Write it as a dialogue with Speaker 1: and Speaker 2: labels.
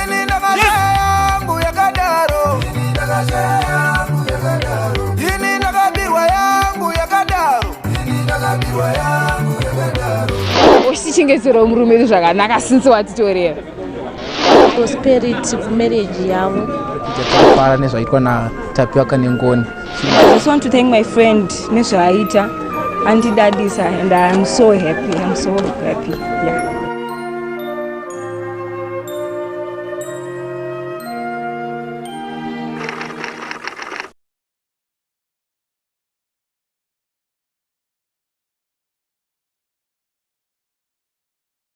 Speaker 1: Ini ndakashaya yangu yakadaro, ini ndakabirwa yangu yakadaro.
Speaker 2: Uchitichengeterawo murume wedu zvakanaka since watitorera.
Speaker 3: Prosperity kumarriage yavo.
Speaker 4: Tinofara nezvaitwa naTapiwa Kanengoni.
Speaker 5: I just want to thank my friend nezvaaita, andidadisa, and I'm so happy, I'm so happy, yeah.